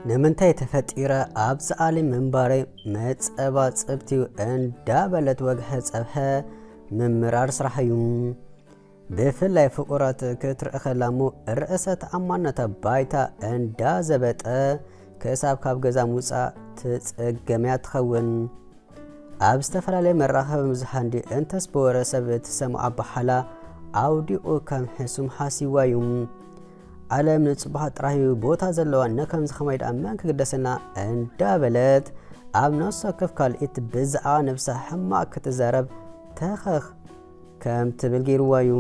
ንምንታይ ተፈጢረ ኣብዚ ዓለም ምንባረይ መጸባጽብትዩ እንዳበለት ወግሐ ጸብሐ ምምራር ስራሕ እዩ። ብፍላይ ፍቁራት ክትርኢ ከላ እሞ ርእሰ ተኣማንነታ ባይታ እንዳዘበጠ ክሳብ ካብ ገዛ ምውጻእ ትጽገም እያ ትኸውን። ኣብ ዝተፈላለየ መራኸቢ ብዙሓን ድዩ እንተስ ብወረ ሰብ ትሰምዖ ኣበሓላ ኣውዲቑ ከም ሕሱም ሓሲብዋ እዩ። ዓለም ንጽቡቓት ጥራሕ እዩ ቦታ ዘለዋ፣ ነከምዚ ከማይ ደኣ መን ክግደሰልና እንዳበለት ኣብ ነፍሲ ወከፍ ካልኢት ብዛዕባ ነብሳ ሕማቕ ክትዛረብ ተኸኽ ከም ትብል ገይርዋ እዩ።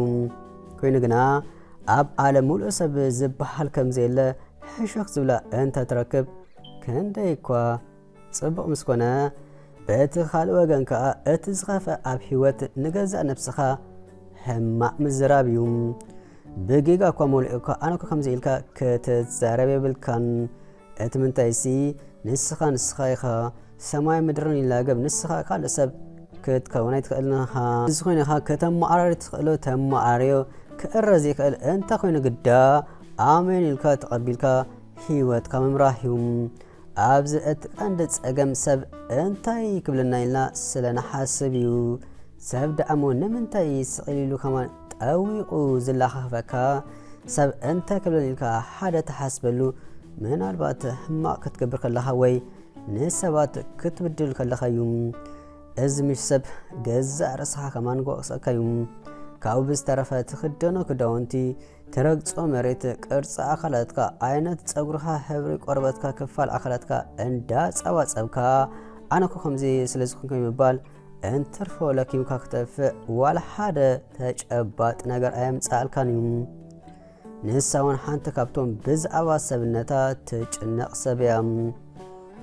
ኮይኑ ግና ኣብ ዓለም ሙሉእ ሰብ ዝበሃል ከም ዘየለ ሕሹኽ ዝብላ እንተትረክብ ክንደይ እኳ ጽቡቕ ምስ ኮነ፣ በቲ ካልእ ወገን ከኣ እቲ ዝኸፍአ ኣብ ህይወት ንገዛእ ነብስኻ ሕማቕ ምዝራብ እዩ። ብጌጋ እኳ መሊኡ እኳ ኣነ እኮ ከምዚ ኢልካ ክትዛረብ የብልካን። እቲ ምንታይሲ ንስኻ ንስኻ ኢኻ። ሰማይ ምድርን ይላገብ፣ ንስኻ ካልእ ሰብ ክትከውን ኣይትኽእልን ኢኻ። እዚ ኮይኑ ኢኻ ከተመዓራሪ ትኽእሎ ተመዓርዮ፣ ክእረ ዘይክእል እንተ ኮይኑ ግዳ ኣሜን ኢልካ ተቐቢልካ ህይወትካ ምምራሕ እዩ። ኣብዚ እቲ ቀንዲ ጸገም ሰብ እንታይ ክብለና ኢልና ስለ ንሓስብ እዩ። ሰብ ደኣሞ ንምንታይ ስቕ ኢሉ ከማን ጠዊቑ ዝለኻኽፈካ? ሰብ እንታይ ክብለኒ ኢልካ ሓደ ትሓስበሉ፣ ምናልባት ሕማቕ ክትገብር ከለኻ ወይ ንሰባት ክትብድል ከለኻ እዩ። እዚ ምሽ ሰብ ገዛእ ርእስኻ ከማን ክወቕሰካ እዩ። ካብኡ ብዝተረፈ ትኽደኖ ክዳውንቲ፣ ትረግጾ መሬት፣ ቅርጺ ኣካላትካ፣ ዓይነት ጸጉርኻ፣ ሕብሪ ቆርበትካ፣ ክፋል ኣካላትካ እንዳጸባጸብካ፣ ኣነ እኮ ከምዚ ስለ ዝኾንኩ ምባል እንትርፎ ለኪምካ ክጠፍእ ዋላ ሓደ ተጨባጥ ነገር ኣየምጽኣልካን እዩ። ንሳ እውን ሓንቲ ካብቶም ብዛዕባ ሰብነታ ትጭነቕ ሰብ እያ።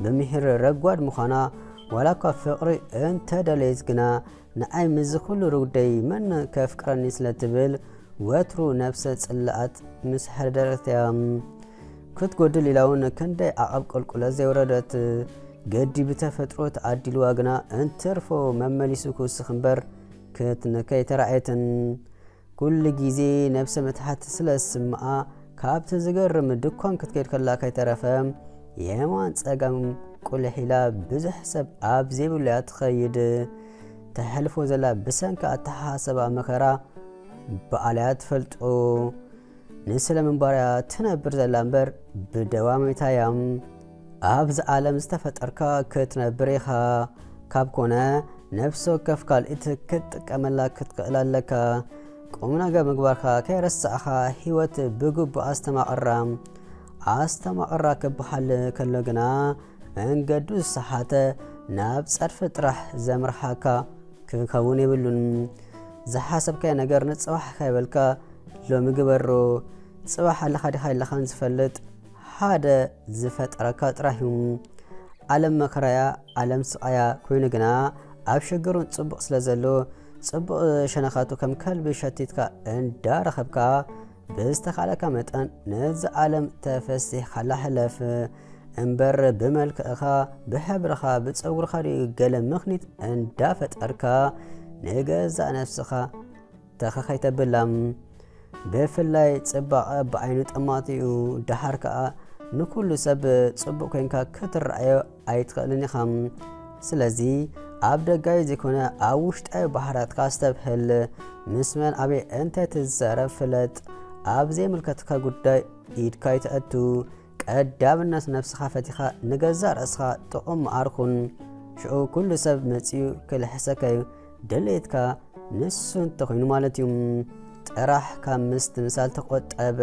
ብምሒር ረጓድ ምዃና ዋላ እኳ ፍቕሪ እንተደለየት ግና ንዓይ ምስዚ ኩሉ ርጉደይ መን ከፍቅረኒ ስለ ትብል ወትሩ ነብሰ ጽላኣት ምስ ሕደረት እያ። ክትጎድል ኢላ እውን ክንደይ ዓቐብ ቁልቁለት ዘይወረደት። ገዲ ብተፈጥሮ ተዓዲልዋ ግና እንትርፎ መመሊሱ ክውስኽ እምበር ክትንከ ኣይተራእየትን። ኩሉ ግዜ ነብሰ ምትሓት ስለ ዝስምዓ ካብቲ ዝገርም ድኳን ክትከይድ ከላ ከይተረፈ የማን ጸጋም ቁልሕ ኢላ ብዙሕ ሰብ ኣብ ዘይብሉ እያ ትኸይድ። ተሕልፎ ዘላ ብሰንኪ ኣተሓሳስባ መከራ ባዕላ እያ ትፈልጦ። ንስለ ምንባር እያ ትነብር ዘላ እምበር ብደዋ መይታ እያ። ኣብዚ ዓለም ዝተፈጠርካ ክትነብር ኢኻ። ካብ ኮነ ነፍሲ ወከፍ ካልኢት ክትጥቀመላ ክትክእል ኣለካ። ቁም ነገር ምግባርካ ከይረሳዕኻ ህይወት ብግቡእ ኣስተማቕራ። ኣስተማቕራ ክበሃል ከሎ ግና መንገዱ ዝሰሓተ ናብ ጸድፊ ጥራሕ ዘምርሓካ ክኸውን የብሉን። ዝሓሰብካዮ ነገር ንጽባሕ ከይበልካ ሎሚ ግበሮ። ጽባሕ ኣለኻ ዲኻ የለኻን ዝፈልጥ ሓደ ዝፈጠረካ ጥራሕ እዩ። ዓለም መከራያ፣ ዓለም ስቓያ ኮይኑ ግና ኣብ ሽግሩን ጽቡቕ ስለ ዘሎ ጽቡቕ ሸነኻቱ ከም ከልቢ ሸቲትካ እንዳረኸብካ ብዝተኻእለካ መጠን ነዚ ዓለም ተፈሲሕካላ ሕለፍ። እምበር ብመልክዕኻ፣ ብሕብርኻ፣ ብጸጉርኻ ድዩ ገለ ምኽኒት እንዳፈጠርካ ንገዛእ ነፍስኻ ተኸኸይ ተብላ። ብፍላይ ጽባቐ ብዓይኑ ጠማቲኡ፣ ደሓር ከኣ ንኩሉ ሰብ ጽቡቕ ኮይንካ ክትረኣዮ ኣይትኽእልን ኢኻ። ስለዚ ኣብ ደጋዊ ዘይኮነ ኣብ ውሽጣዊ ባህርያትካ ኣስተብህል። ምስ መን ኣበይ እንታይ ትዛረብ ፍለጥ። ኣብ ዘይምልከተካ ጉዳይ ኢድካ ኣይተእቱ። ቀዳምነት ነብስኻ ፈቲኻ ንገዛእ ርእስኻ ጥዑም መዓር ኩን። ሽዑ ኩሉ ሰብ መጺኡ ክልሕሰካ እዩ። ድሌትካ ንሱ እንተኾይኑ ማለት እዩ። ጥራሕ ካብ ምስትምሳል ተቖጠብ።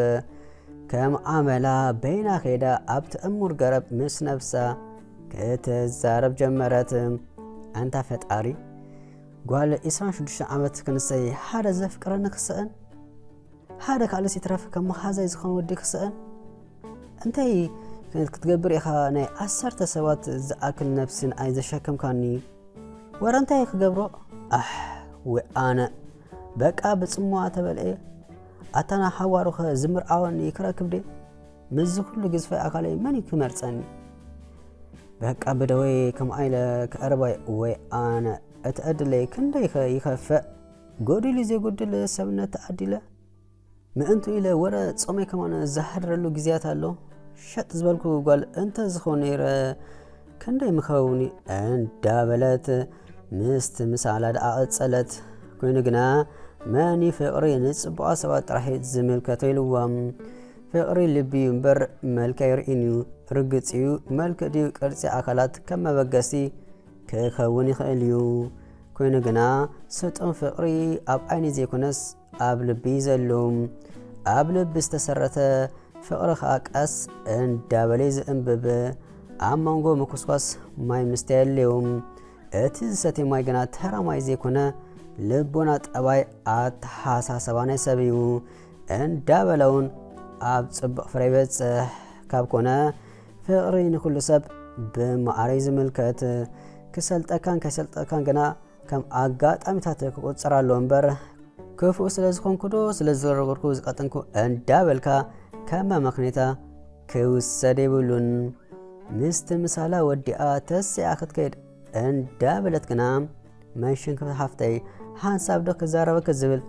ከም ኣመላ በይና ከይዳ ኣብቲ ዕሙር ገረብ ምስ ነብሳ ክትዛረብ ጀመረት። ኣንታ ፈጣሪ፣ ጓል ዒስራን ሽዱሽተን ዓመት ክንሰይ ሓደ ዘፍቅረኒ ክስእን፣ ሓደ ካልእስ ይትረፍ ከም መሓዛይ ዝኾነ ወዲ ክስእን? እንታይ ክትገብር ኢኻ ናይ ዓሰርተ ሰባት ዝኣክል ነብሲ ንኣይ ዘሸከምካኒ? ወረ እንታይ ክገብሮ? ኣሕ፣ ወይ ኣነ። በቃ ብጽምዋ ተበልዐ። ኣታ ንሓዋሩኸ ዝምርዓወኒ ክረክብ ድየ? ምስዚ ኩሉ ግዝፋይ ኣካለይ መን እዩ ክመርጸኒ? በቃ ብደወይ ከምኣ ኢለ ክዕርባይ ወይ ኣነ። እቲ ዕድለይ ክንደይ ከ ይኸፍእ? ጎዲሉ ዘይጎድል ሰብነት ተዓዲለ። ምእንቱ ኢለ ወረ ጾመይ ከማን ዝሓድረሉ ግዜያት ኣሎ። ሸጥ ዝበልኩ ጓል እንተ ዝኸውን ነይረ ክንደይ ምኸውን እዩ እንዳበለት ምስቲ ምሳላ ደኣ ቀጸለት። ኮይኑ ግና መን እዩ ፍቕሪ ንጽቡቓት ሰባት ጥራሕ እዩ ዝምልከቶ ኢልዎም። ፍቕሪ ልቢ እዩ እምበር መልክዕ ኣይርእን እዩ። ርግጽ እዩ መልክዕ ድዩ ቅርጺ ኣካላት ከም መበገሲ ክኸውን ይኽእል እዩ። ኮይኑ ግና ስጡም ፍቕሪ ኣብ ዓይኒ ዘይኮነስ ኣብ ልቢ እዩ ዘሎ። ኣብ ልቢ ዝተሰረተ ፍቕሪ ኸኣ ቀስ እንዳበለ እዩ ዝእንብብ። ኣብ መንጎ ምኩስኳስ ማይ ምስታይ የድልዮ። እቲ ዝሰትዮ ማይ ግና ተራ ማይ ዘይኮነ ልቦና፣ ጠባይ፣ ኣተሓሳሰባ ናይ ሰብ እዩ እንዳበለ እውን ኣብ ጽቡቕ ፍረ ይበጽሕ። ካብ ኮነ ፍቕሪ ንኹሉ ሰብ ብማዕረ እዩ ዝምልከት። ክሰልጠካን ከይሰልጠካን ግና ከም ኣጋጣሚታት ክቁጸር ኣለዎ እምበር ክፉእ ስለ ዝኾንኩ ዶ ስለ ዝረጎርኩ ዝቀጠንኩ እንዳበልካ ከም መመኽኔታ ክውሰድ የብሉን። ምስቲ ምሳላ ወዲኣ ተሲኣ ክትከይድ እንዳበለት ግና መንሽን ክብል ሓፍተይ ሓንሳብ ዶ ክዛረበኪ ዝብል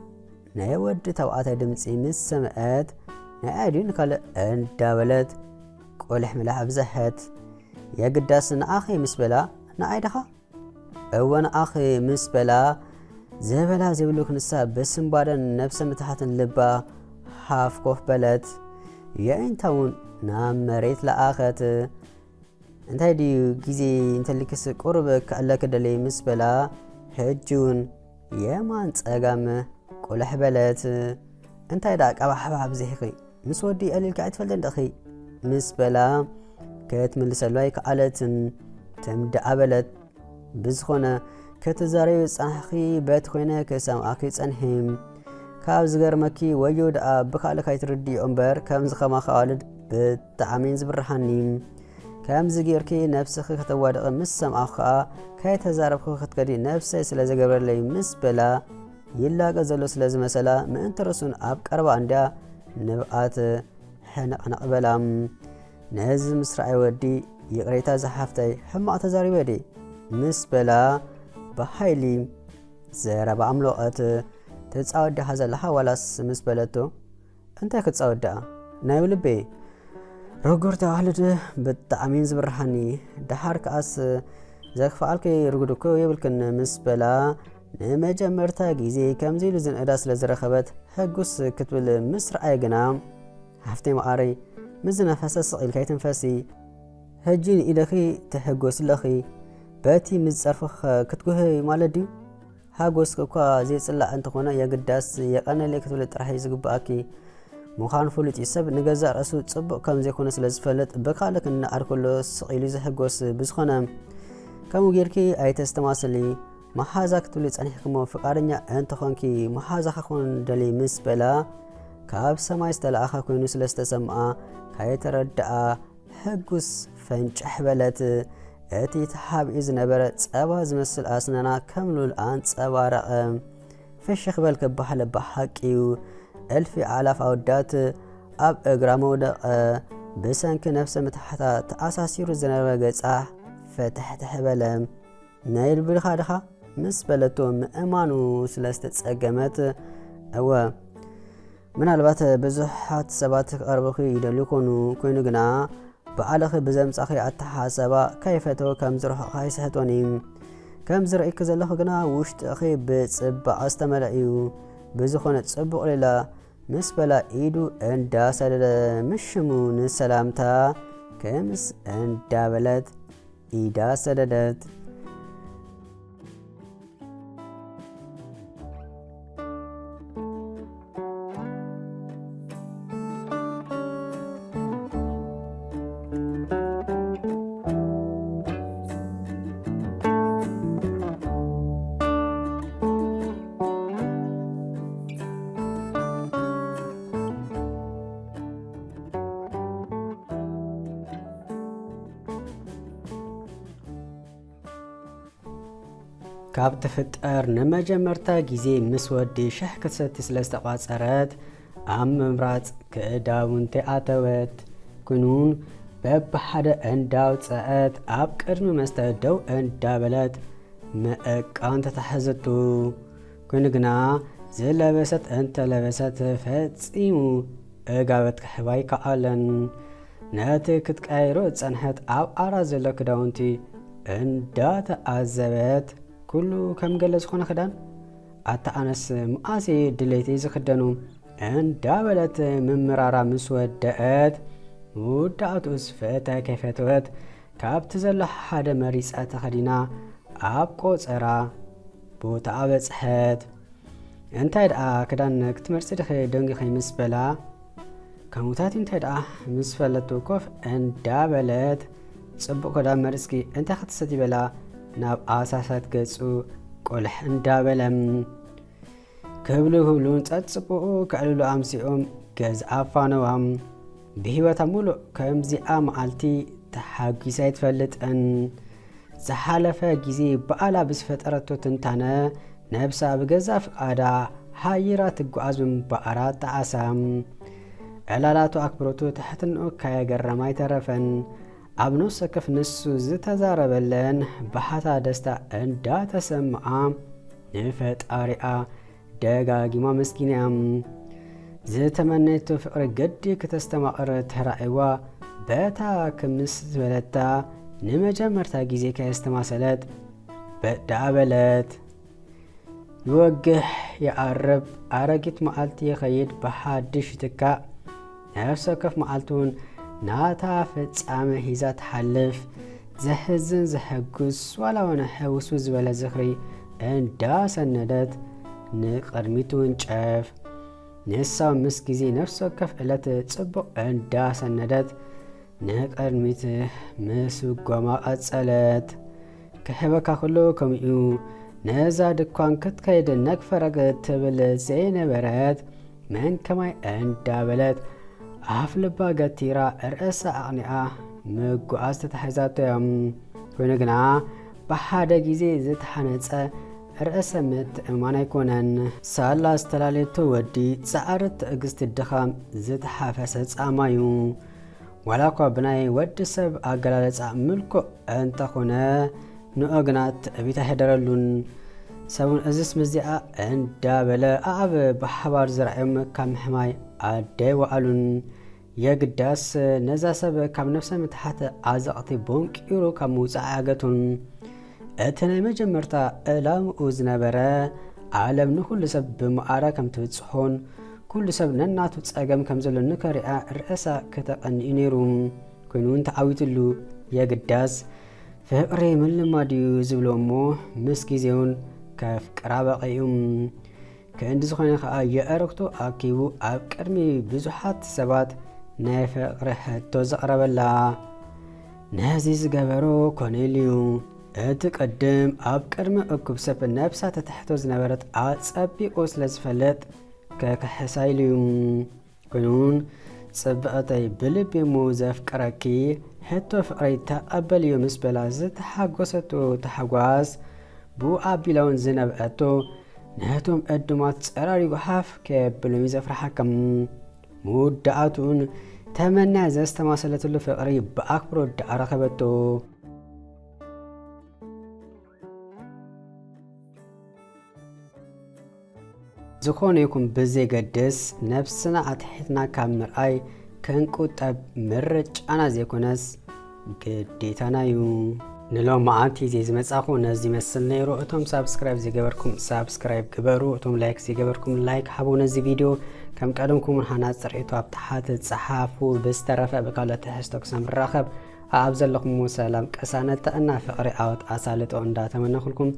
ናይ ወዲ ተባዕታይ ድምጺ ምስ ሰምዐት ናይ ኣድዩ ንካልእ እንዳበለት ቁልሕ ምልሕ ኣብዘሐት። የግዳስ ንኣኺ ምስ በላ ንኣይ ድኻ? እወ ንኣኺ ምስ በላ ዘበላ ዘይብሉ ክንሳ ብስንባደን ነብሰ ምትሓትን ልባ ሓፍ ኮፍ በለት። የዒንታ እውን ናብ መሬት ለኣኸት። እንታይ ድዩ ግዜ እንተሊክስ ቁሩብ ክዕለኪ ደልየ ምስ በላ ሕጂ እውን የማን ጸጋም ቁልሕ በለት። እንታይ ደኣ ቀባሕባሕ ኣብዚሕኺ? ምስ ወዲ ኣሊልኪ ኣይትፈልጥን ዲኺ? ምስ በላ ክትምልሰሉ ኣይከኣለትን። ትም ደኣ በለት። ብዝኾነ ክትዛረቢ ዝጸናሕኺ በቲ ኮይነ ክሰምዓኪ ጸንሒ። ካብ ዝገርመኪ ወዮ ደኣ ብካልእ ካይትርድኦ እምበር ከምዚ ከማኺ ኣዋልድ ብጣዕሚ እየን ዝብርሃኒ። ከምዚ ጌርኪ ነብስኺ ከተዋድቒ ምስ ሰምዓኹ ከኣ ከይተዛረብኩ ክትከዲ ነብሰይ ስለ ዘገብረለይ ምስ በላ ይላገ ዘሎ ስለ ዝመሰላ ምእንቲ ርእሱን ኣብ ቀረባ እንድያ ንብኣት ሕንቕንቕ በላ። ነዚ ምስ ረኣየ ወዲ ይቕሬታ ዝሓፍተይ ሕማቕ ተዛሪበ ድየ ምስ በላ ብሓይሊ ዘረባ ኣምለቖት። ትጻወት ዲኻ ዘለኻ ዋላስ ምስ በለቶ እንታይ ክጻወት ደኣ ናይ ብልበይ ርጉር ተዋህልድ ብጣዕሚ ዝብርሃኒ። ደሓር ከኣስ ዘክፍኣልኪ ርጉድ እኮ የብልክን ምስ በላ ንመጀመርታ ግዜ ከምዚ ኢሉ ዝንእዳ ስለ ዝረኸበት ሕጉስ ክትብል ምስ ረኣየ ግና ሓፍተይ መዓረይ ምስ ዝነፈሰ ስቕ ኢልካ ይትንፈሲ። ሕጂ ንኢደኺ ትሕጎስ ኣለኺ። በቲ ምስ ዝጸርፍኺ ክትጉህይ ማለት ድዩ? ሓጎስኪ እኳ ዘይጽላእ እንተኾነ የግዳስ የቐነለይ ክትብሊ ጥራሕ እዩ ዝግብኣኪ። ምዃኑ ፍሉጥ እዩ። ሰብ ንገዛእ ርእሱ ጽቡቕ ከም ዘይኮነ ስለ ዝፈልጥ ብካልእ ክንነኣድ ከሎ ስቕ ኢሉ ዝሕጎስ። ብዝኾነ ከምኡ ጌርኪ ኣይተስተማስሊ። መሓዛ ክትብሊ ጸኒሕኪ እሞ ፍቓደኛ እንተኾንኪ መሓዛኺ ክኾን ደልየ ምስ በላ ካብ ሰማይ ዝተላእኸ ኮይኑ ስለ ዝተሰምኣ ከይተረድኣ ሕጉስ ፈንጨሕ በለት። እቲ ተሓቢኡ ዝነበረ ጸባ ዝመስል ኣስናና ከም ሉል ኣንጸባረቐ። ፍሽኽ በል ክበሃል ብሓቂ እዩ። እልፊ ኣእላፍ ኣወዳት ኣብ እግራ መውደቐ። ብሰንኪ ነብሰ ምትሓታ ተኣሳሲሩ ዝነበረ ገጻ ፍትሕትሕ በለ። ናይ ልብኻ ድኻ ምስ በለቶ ምእማኑ ስለ ዝተጸገመት፣ እወ ምናልባት ብዙሓት ሰባት ክቐርቡኺ ይደልዩ ይኾኑ፣ ኮይኑ ግና ባዕልኺ ብዘምጻኺ ኣተሓሳስባ ከይፈተወ ከም ዝርሕቕኺ ኣይስሕቶን እዩ። ከም ዝርእይኪ ዘለኹ ግና ውሽጥኺ ብጽባቐ ዝተመልአ እዩ። ብዝኾነ ጽቡቕ ሌላ ምስ በላ ኢዱ እንዳሰደደ ምስ ሽሙ ንሰላምታ ክምስ እንዳበለት ኢዳ ሰደደት። ካብ ትፍጠር ንመጀመርታ ግዜ ምስ ወዲ ሽሕ ክትሰቲ ስለ ዝተቋጸረት፣ ኣብ ምምራጽ ክዳውንቲ ኣተወት። ኩኑን በብሓደ እንዳውጸአት ኣብ ቅድሚ መስተ ደው እንዳበለት ምእቃን ተታሕዘቱ። ኮይኑ ግና ዝለበሰት እንተለበሰት ፈጺሙ እጋበት ክሕባ ኣይከኣለን። ነቲ ክትቀያይሮ ዝጸንሐት ኣብ ኣራት ዘሎ ክዳውንቲ እንዳተኣዘበት፣ "ኩሉ ከም ገለ ዝኾነ ክዳን? ኣታ ኣነስ መኣስ እየ ድሌተይ ዝኽደኑ?" እንዳበለት ምምራራ ምስ ወደአት፣ መወዳእትኡስ ፈተ ከይፈተወት ካብቲ ዘሎ ሓደ መሪጻ ተኸዲና ኣብ ቆጸራ ቦታ በጽሐት። "እንታይ ደኣ ክዳን ክትመርጺ ዲኺ ደንጊኺ?" ምስ በላ፣ "ከምኡታት እንታይ ደኣ?" ምስ በለቱ ኮፍ እንዳበለት፣ "ጽቡቕ ክዳን መሪጽኪ እንታይ ክትሰቲ?" በላ ናብ ኣሳሳት ገጹ ቆልሕ እንዳበለ። ክብሉ ክብሉን ጸጽብኡ ከዕልሉ ኣምሲኦም ገዛ ኣፋነዋም። ብህይወታ ሙሉእ ከምዚኣ መዓልቲ ተሓጒሳ ኣይትፈልጥን። ዝሓለፈ ግዜ በዓላ ብዝፈጠረቶ ትንታነ፣ ነብሳ ብገዛ ፍቓዳ ሃይራ ትጓዓዝ ምንባራ ጠዓሳ። ዕላላቱ ኣክብሮቱ ትሕትንኡ ከየገረማ ኣይተረፈን። ኣብ ነፍሲ ወከፍ ንሱ ዝተዛረበለን ባሕታ ደስታ እንዳተሰምዓ ንፈጣሪኣ ደጋጊማ መስኪንያ። ዝተመነየቶ ፍቕሪ ገዲ ክተስተማቕር ተራእይዋ በታ ክምስ ዝበለታ ንመጀመርታ ግዜ ከየስተማሰለት በዳ በለት። ይወግሕ ይዓርብ፣ ኣረጊት መዓልቲ ይኸይድ፣ ብሓድሽ ይትካእ። ነፍሲ ወከፍ መዓልቲ እውን ናታ ፍጻመ ሒዛ ትሓልፍ። ዘሕዝን ዘሐጉስ ዋላ እውን ሕውስውስ ዝበለ ዝኽሪ እንዳሰነደት ንቕድሚት ትውንጨፍ። ንሳ ምስ ግዜ ነፍሲ ወከፍ ዕለት ጽቡቕ እንዳሰነደት ንቕድሚት ምስጓማ ቀጸለት። ክሕበካ ከሎ ከምኡ፣ ነዛ ድኳን ክትከይድ ነግፈረግ ትብል ዘይነበረት፣ መን ከማይ እንዳበለት ኣፍ ልባ ገቲራ ርእሳ ኣቕኒዓ ምጉዓዝ ተታሒዛቶ እያ። ኮይኑ ግና ብሓደ ግዜ ዝተሓነጸ ርእሰ ምትእምማን ኣይኮነን። ሳላ ዝተላለየቶ ወዲ ጻዕሪ ትዕግስቲ ድኻም ዝተሓፈሰ ጻማ እዩ። ዋላ እኳ ብናይ ወዲ ሰብ ኣገላልጻ ምልኩዕ እንተኾነ፣ ንኦ ግና ትዕቢት ኣይሕደረሉን። ሰብን እዝስ ምስዚኣ እንዳበለ ኣኣብ ብሓባር ዝረኣዮም ካብ ምሕማይ ኣደይ ወዓሉን። የግዳስ ነዛ ሰብ ካብ ነፍሰ ምትሓት ዓዘቕቲ ቦንቂሩ ካብ ምውጻእ ኣያገቱን። እቲ ናይ መጀመርታ ዕላምኡ ዝነበረ፣ ዓለም ንኹሉ ሰብ ብመኣረ ከም ትብጽሖን፣ ኩሉ ሰብ ነናቱ ጸገም ከም ዘሎ ንኸሪኣ ርእሳ ከተቐንዩ ነይሩ። ኮይኑ እውን ተዓዊትሉ። የግዳስ ፍቕሪ ምልማድ እዩ ዝብሎ እሞ፣ ምስ ግዜ እውን ከፍቅራ በቒዑ። ክንዲ ዝኾነ ከኣ የዕርክቱ ኣኪቡ ኣብ ቅድሚ ብዙሓት ሰባት ናይ ፍቕሪ ሕቶ ዘቕረበላ። ነዚ ዝገበሮ ኮኔል እዩ። እቲ ቅድም ኣብ ቅድሚ እኩብ ሰብ ነብሳ ተትሕቶ ዝነበረት ኣጸቢቑ ስለ ዝፈልጥ ከክሕሳ ኢሉ እዩ። ኮይኑ እውን፣ "ጽብቕተይ፣ ብልቢ እሞ ዘፍቅረኪ፣ ሕቶ ፍቕረይ ተቐበልዮ" ምስ በላ ዝተሓጎሰቶ ታሕጓስ ብኡ ኣቢላ እውን ዝነብዐቶ ነቶም ዕዱማት ጸራሪጉ ሃፍ ከየብሎም እዩ ዘፍርሓካ። መወዳእትኡን ተመንያ ዘስተማሰለትሉ ፍቕሪ ብኣክብሮት ደኣ ረኸበቶ። ዝኾነ ይኹን ብዘየገድስ፣ ነብስና ኣትሒትና ካብ ምርኣይ ክንቁጠብ ምርጫና ዘይኮነስ ግዴታና እዩ። ንሎማዓንቲ ሒዘ ዝመጻኹ ነዚ ይመስል ነይሩ። እቶም ሳብስክራይብ ዘይገበርኩም ሳብስክራይብ ግበሩ፣ እቶም ላይክ ዘይገበርኩም ላይክ ሃቡ ነዚ ቪድዮ። ከም ቀደምኩም ሃናጺ ርእይቶ ኣብ ታሕቲ ጸሓፉ። ብዝተረፈ ብካልእ ትሕዝቶ ክሳብ ንራኸብ፣ ኣብ ዘለኹምዎ ሰላም፣ ቅሳነት፣ ጥዕና፣ ፍቕሪ፣ ዓወት፣ ኣሳልጦ እንዳተመነኹልኩም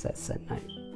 ሰሰናዩ።